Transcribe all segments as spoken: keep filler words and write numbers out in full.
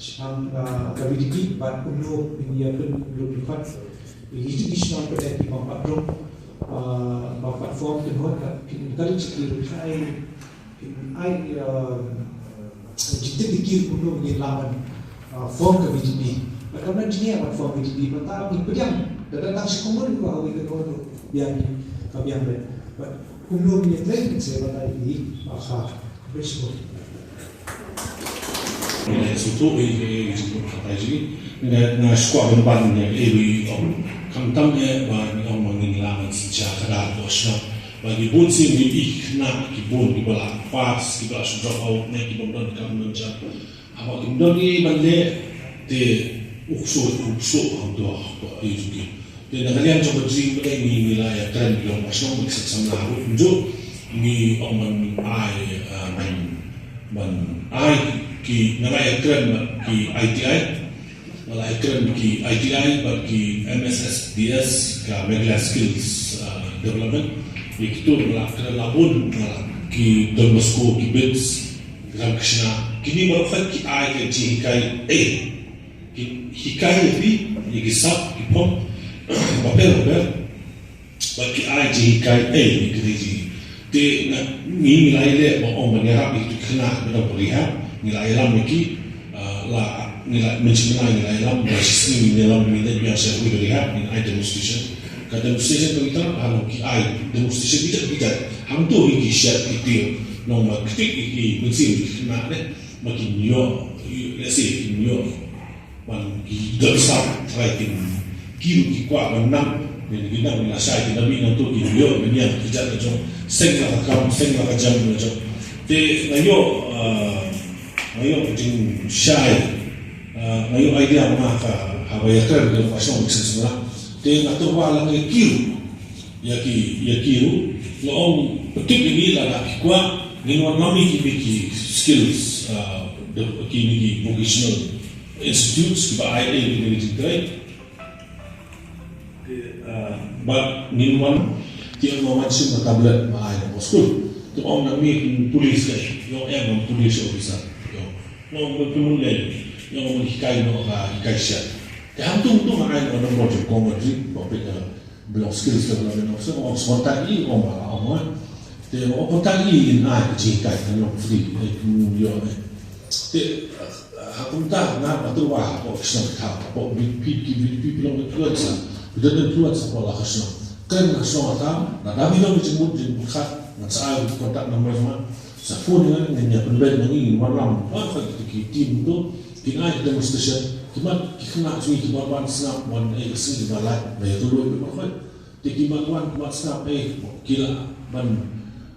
shaphang, ah, ka V D P bad kumno ngin ïa pynlut pynkhot ïa kito ki shnong pdeng ki bym pat rung, ah, bym pat form kynhun, bad phin encourage ïa ki ruh, phin ai, phin ai, ah, jingtip ïa ki ruh kumno ngin lah ban, ah, form ka V D P. Bad kam don jingeh ban form V D P, mynta ngi pdiang, da dang dang shi kynhun ruh, ha kawei ka kynhun ruh biang, ka biang beit. Bad kumno ngin ïa trei, ngin sa ïa batai ïa ki, ah, ha. Nga sngewthuh ïa, ïa, ïa, ïa, ïa, ïa, nga, nga sngewkwah ban ban ïa, ïa, ïa, ïa, khamtam ïa ba ngi ong ba ngin lah ban synshar khadar ka shnong. Ba ki bun sien ngi ïohi khynnah ki bun kiba la pass, kiba la shu drop out ne ki bym don kam don jam. Haba kim don ei ban leh te u ksuid u ksuid hangto ha ka education. Te na ka liang jong ka jingim ba dei ngi, ngi la ïa kren ïa ka shnong ba ki seng samla ruh kumjuh ngi ong ban ai, ah, ban, ban ai ki, ngi la ïa kren bad ki I T I, ngi la ïa kren ki I T I bad ki M S S D S, ka Meghalaya Skills, ah, Development. Ïa kito ngi la kren la bun, ngi la ki Don Bosco, ki BITS, ki Ramakrishna. Kine baroh ki ai ka jinghikai ei. Ki hikai ïa phi ïa ki sap ki phong bapher bapher. Bad ki ai jinghikai ei ïa kine ki. Te nga, ngi, ngi la ïaleh ba ong ban ïarap ïa ki khynnah ba dang rehab, ngi la ïalam ïa ki, ah, la, ngi la, mynshuwa ngi la ïalam, ba shisngi ngi ïalam, ngi leit biang sha kawei ka rehab, ngi ai demonstration. Ka demonstration ka ngi tang, ha ki ai demonstration ki jait ki jait. Hangto hi ki shet ki tieng, nongmah ktik ïa ki mynsiem ki khynnah ne, ba kin ïoh, let's say, kin ïoh ban ki don sap, trai kin, ki ruh ki kwah ban nang, ne ki nang, la shai ki nang, nangto kin ïoh ban ïa ki jait ka jong, seng la ka kam, seng la ka jam la jong. Te nga ïoh, ah, nga ïoh ka jingshai, ah, nga ïoh idea ma ka, haba ïa kren ka jong ka shnong ka seng seng la. Te nga tyrwa la nga ïa ki ruh, ïa ki, ïa ki ruh, nga ong pyntip ïa ngi lada ki kwah, ngin wanlam ïa ki, ki skills, ah, de, kine ki vocational institutes kiba ai ïa kine ki jingtrei. Te, ah, ba ngin wan, te nga wan shim ka tablet ba ai na ka skul. Te ong na ngi kum police ka, ïoh em kum police officer. Ïoh, ïoh kum police, ïoh kum hikai, ïoh ka hikai sha. Te hangto hangto nga ai na ka nombor jong ka Madrid, ba peit ka Block Skills Development Officer, ong sa contact i, ong ba, ong ba. Te ong contact i, in ai ka jinghikai ka long free, eh, kum ïoh, eh. Te, eh, ha kumta nga ba tyrwa hapoh ki shnong, hapoh VDP, ki VDP ki long influencer, ki don influence hapoh la ka shnong. Kren ha shnong ha tam, lada phi don ka jingmut jingpyrkhat, ngan sa ai contact number jong nga, sa phone ïa nga, ngin ïa pynbeit ma ngi, ngin wanlam, ba ka ki team to, kin ai ka demonstration, ki mat ki khynnah jong ngi ki wan wan sngap, wan, eh, ka sngi ki wan lait, ba ïa tu loi ba khoi. Te ki mat wan, ki mat sngap, eh, ki lah ban,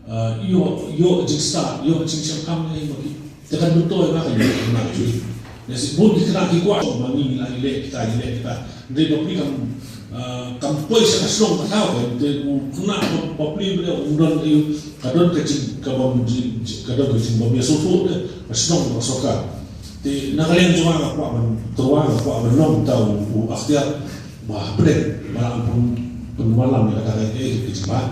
ah, ïoh, ïoh jingstad, ïoh jingshem kam, eh, ma ki. Te kan myntoi ma ka ïoh khynnah jong ngi. Lehse bun ki khynnah ki kwah ma ngi, ngi la ïaleh kita, ïaleh kita. Hynrei bapli kam, ah, kam poi sha ka shnong ka thaw, te u khynnah bapli ba um don, eh, ka don ka jing, ka bym jing, ka don ka jingbymïasngewthuh de, ka shnong ka sorkar. Te na ka liang jong nga nga kwah ban, tyrwa nga kwah ban long uta u, u aktiar ba hapdeng ba la pyn, pynwanlam ïa kata ka, eh, ka jingbat.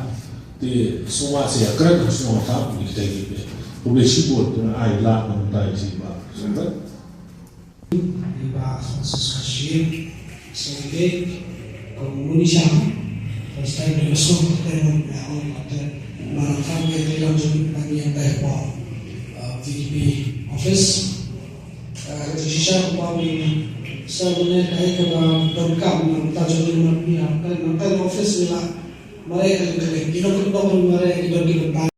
Te sngewbha sa ïakren ha shnong ha tam ïa kita ki, eh. Khublei shibun, te nga ai lad na mynta ïa i Bah. Bah Francis Kharshil, Secretary, kum u nongshun, first time ïa ka shnong, te nga ong ïa ka, ba la kham ïa ka long jong ka, ïa ka, eh, VDP office. Eh, ka jingshisha Sa bane ka ai kaba donkam na bynta jong ngi, namar phi ha ka, na bynta ka office ngi la mareh ka jong ka, ki don ki don mareh, ki don ki bynta.